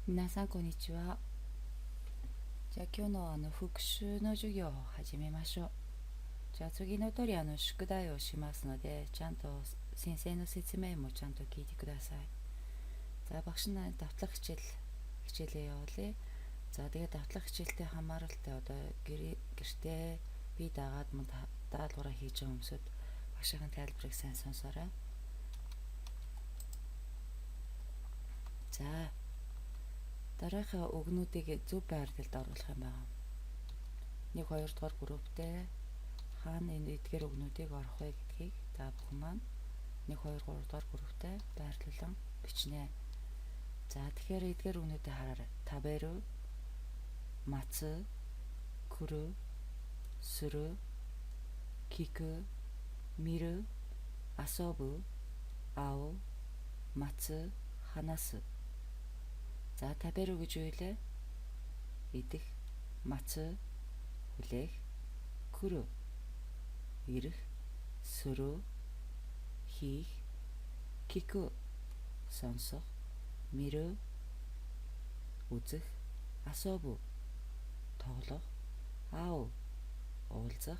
皆さんこんにちは。じゃあ今日の復習の授業を始めましょう。じゃあ次の通り宿題をしますので、ちゃんと先生の説明もちゃんと聞いてください。За багш нь давтлах хичээлээ явуулъя. За тэгээд давтлах хичээлтэй хамааралтай одоо гэртээ би дагаад мөн даалгавраа хийж байгаа хүмүүсд багшийн тайлбарыг сайн сонсоорой. За дараагийнхаа үгнүүдийг зөв байрлалд оруулах юм байна. 1 2 дугаар групптэй хаана энэ эдгээр үгнүүдийг орох вэ гэдгийг та бүхэн маань 1 2 3 дугаар групптэй байрлуулан бичнэ. За тэгэхээр эдгээр үгнүүдийг хараарай. Таберу, мацу, куру, сүру, кику, миру, асобу, ау, мацу, ханасу. За таберу гэж юу вэ? Идэх, мацу, хүлээх, күрү, ирэх, сүрү, хийх, кику, сонсох, миру, үзэх, асобу, тоглох, ау, уулзах,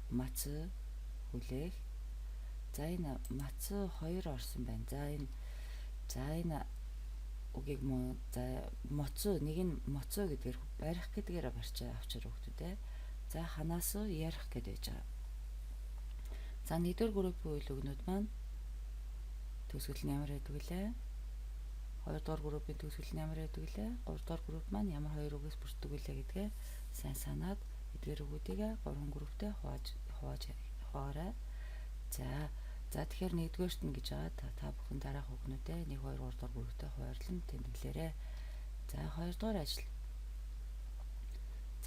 мацу, хүлээх. За энэ мацу 2 орсон байна. За энэ үгийг за моцоо нэг нь моцоо гэдгээр барих гэдгээр барьчаа авчир хүүхдүүд ээ. За ханаас ярих гэд байж байгаа. За нэгдүгээр группийн үйл үгнүүд маань төгсгөл нь ямар байдаг вүлээ? Хоёрдугаар группийн төгсгөл нь ямар байдаг вүлээ? Гуравдугаар групп маань ямар хоёр үгээс бүрддэг вүлээ гэдгээ сайн санаад эдгээр үгүүдийг гурван групптэй хувааж хуваарай. За тэгэхээр нэгдүгээрт нь гэж байгаа та бүхэн дараах үгнүүдээ 1 2 3 дугаар групптэй хуваарлан тэмдэглээрэй. За хоёрдугаар ажил.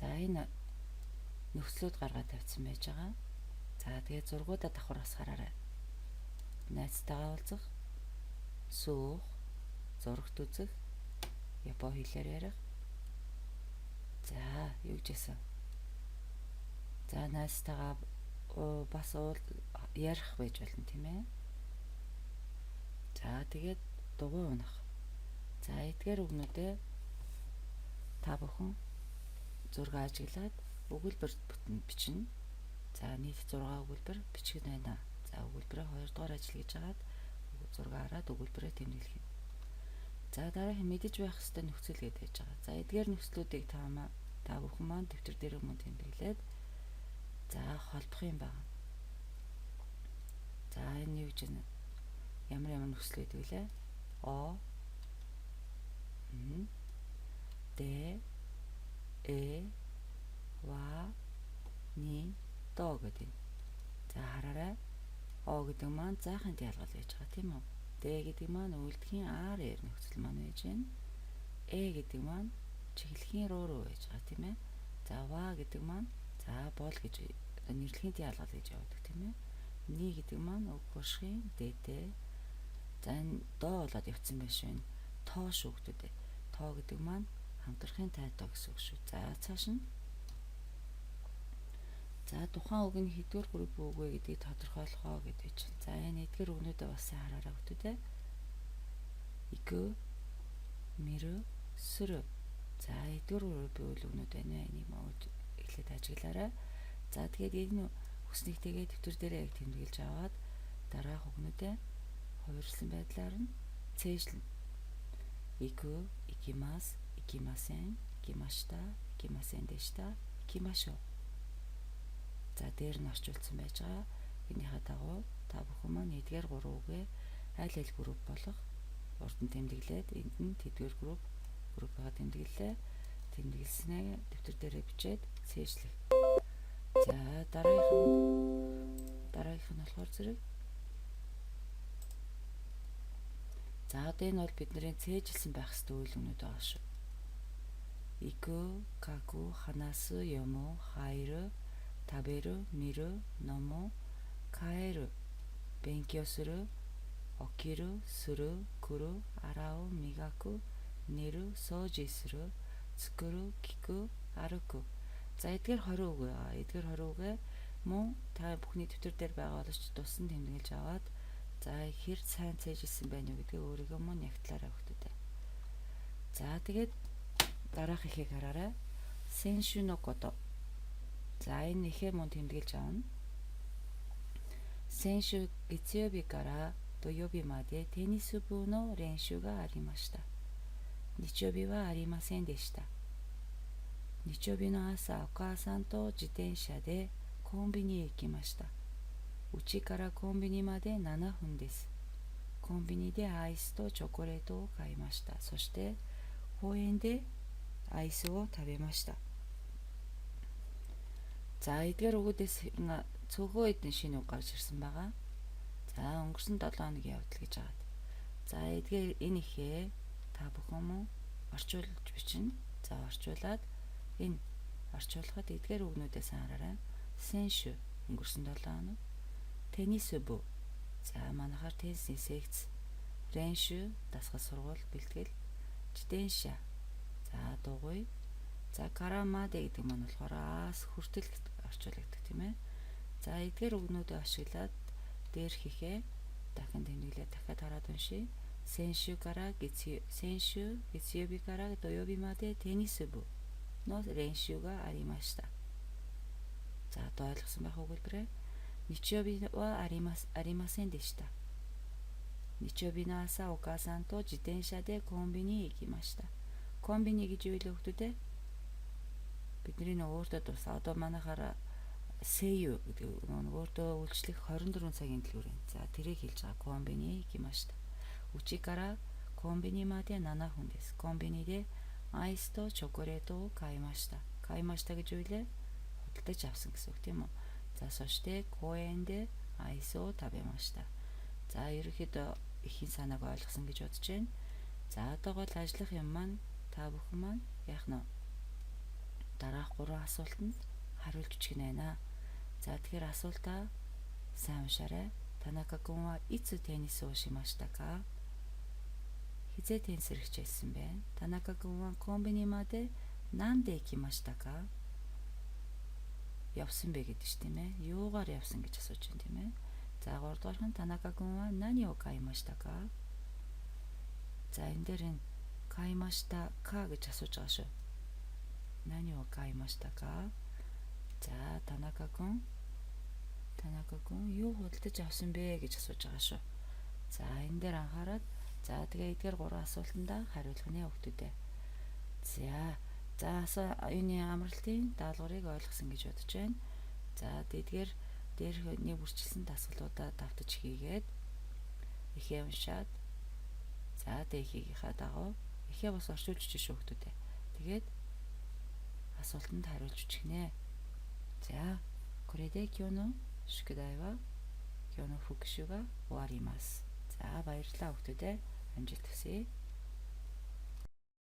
За энэ нөхцлүүд гаргаад тавьсан байж байгаа. За тэгээд зургуудаа давхар бас хараарай. Найзтайгаа уулзах, суух, зурагт үзэх, япон хэлээр ярих. За юу гэж хэлсэн? За найзтайгаа бас ярих байж болно тийм ээ. За тэгээд дугуй унах. За эдгээр үгнүүдээ та бүхэн зураг ажиглаад өгүүлбэр бүтэн бичнэ. За нийт 6 өгүүлбэр бичих нь байна. За өгүүлбэрээ 2 дугаар ажил гэж хагаад зураг хараад өгүүлбэрээ тэмдэглэх юм. За дараагийн мэдэж байх ёстой нөхцөл гэдэг байж байгаа. За эдгээр нөхцлүүдийг та бүхэн маань дэвтэр дээр мөн тэмдэглээд за холбох юм байна. За энэ юу гэж ямар ямар нөхцөл байдаг вүлээ? О, Н, Д, Э, Ва, Ни, До гэдэг. За хараарай. О гэдэг маань заахын ялгал байж байгаа тийм үү? Д гэдэг маань үйлдэхийн R R нөхцөл маань байж байна. Э гэдэг маань чиглэхийн руу руу байж байгаа тийм ээ. За ва гэдэг маань за бол гэж нэрлэхийн ялгал гэж явдаг тийм ээ. Ни гэдэг маань үг хуршийн ДД. За энэ доо болоод явцсан байх шүү. Тоо шүү гэдэг. Тоо гэдэг маань хамтрахын тайтоо гэсэн үг шүү. За цааш нь. За тухайн үг нь хэдвэр групп үг вэ гэдгийг тодорхойлохоо гэдэг чинь. За энэ эдгээр үгнүүдээ бас сайн хараарай хүүхдүүд. Ику, миру, сүрү. За эдгээр группийн үйл үгнүүд байна. Энийг мөн эхлээд ажиглаарай. За тэгээд энэ хүснийг тэгээд дэвтэр дээрээ яг тэмдэглэж аваад дараах үгнүүдээ хувирсан байдлаар нь цээжлэн. Ику, икимас, икимасен, икимашта, икимасен дэшта, икимашо. За дээр нь орчуулсан байж байгаа. Энийхээ дагуу та бүхэн маань эдгээр гурван үгээ аль аль групп болох урд нь тэмдэглээд энд нь тэдгээр группгаа тэмдэглэлээ. Тэмдэглэснээ дэвтэр дээрээ бичээд цээжлэх. За дараагийнх нь болохоор зэрэг. За одоо энэ бол бидний цээжилсэн байх ёстой үйл үгнүүд байгаа шүү. Ику, каку, ханасу, ёмо, хайру, таберу, миру, ному, каэру, бэнкё сүру, окиру, сүру, куру, арау, мигаку, нэру, сожи сүру, цукуру, кику, аруку. За эдгээр 20 үг байгаа. Эдгээр 20 үгээ мөн та бүхний дэвтэр дээр байгаа боловч туссан тэмдэглэж аваад за хэр сайн цээжилсэн байна уу гэдгээ өөрийгөө мөн ягтлаарай хүүхдүүд. За тэгээд дараах эхийг хараарай. 先週のこと. За энэ эхээ мөн тэмдэглэж авна. 先週月曜日から土曜日までテニス部の練習がありました。日曜日はありませんでした。日曜日の朝、お母さんと自転車でコンビニへ行きました。うちからコンビニまで7分です。コンビニでアイスとチョコレートを買いました。そして公園でアイスを食べました。За эдгээр үгүүдээс цөөхөн хэдэн шинэ үг гарч ирсэн байгаа. За өнгөрсөн 7 хоногийн явдал гэж байгаа. За эдгээр энэ эхээ та бүхэн мөн орчуулж бичнэ. За орчуулад энэ орчуулахад эдгээр үгнүүдээс анхаараарай. 先週 өнгөрсөн 7 хоног. テニス部. За манайхаар теннисийн секц. 練習 дасгал сургууль бэлтгэл. 自転車. За дугуй. За からまで гэдэг маань болохоор аас хүртэл орчуулагдах тийм ээ. За эдгээр үгнүүдээ ашиглаад дээрх эхээ дахин тэмдэглээ дахиад хараад уншъя. 先週から月先週月曜日から土曜日までテニス部の練習がありました。За одоо ойлгосон байх өгүүлбэрээ. 日曜日はありませんでした。日曜日の朝、お母さんと自転車でコンビニへ行きました。コンビニ гэж юу вэ хүүхдүүдээ? Бидний нэг өөртөө тус одоо манайхаараа Сeiyu гэдэг нэг өөртөө үйлчлэх 24 цагийн дэлгүүр юм. За тэрийг хэлж байгаа. コンビニへ行きました。うちからコンビニまで7分です。コンビニでアイスとチョコレートを買いました。買いました гэж юу вэ? Худалдаж авсан гэсэн үг тийм үү? За そして公園でアイスを食べました. За ерөнхийдөө эхийн санааг ойлгосон гэж бодож байна. За одоо гол ажиллах юм маань та бүхэн маань яах нь дараах гурван асуултанд хариулж бичих нь байна. За тэгэхээр асуултаа сайн уншаарай. 田中君はいつテニスをしましたか? Хэзээ теннисээр хичээлсэн бэ? 田中君はコンビニまで何で行きましたか? Явсан бэ гэдэг чинь тийм ээ. Юугаар явсан гэж асууж байна тийм ээ. За 3 дугаарх нь 田中君は何を買いましたか? За энэ дээр энэ 買いましたか гэж асууж байгаа шүү. 何を買いましたか? За 田中君田中君 юу худалдаж авсан бэ гэж асууж байгаа шүү. За энэ дээр анхаарад за тэгээ эдгээр гурван асуултандаа хариулах нь хүүхдүүдээ. За за юуны амралтын даалгаврыг ойлгосон гэж бодож байна. За эдгээр дээрх нэг бүрчилсэн дасгалуудаа давтаж хийгээд эхээ уншаад за эхийнхээ дагуу эхээ бас орчуулж шүү хүүхдүүдээ. Тэгээд асуултанд хариулж бичих нэ. За これで今日の宿題は今日の復習が終わります. За баярлалаа хүүхдүүдээ. Амжилт хүсье.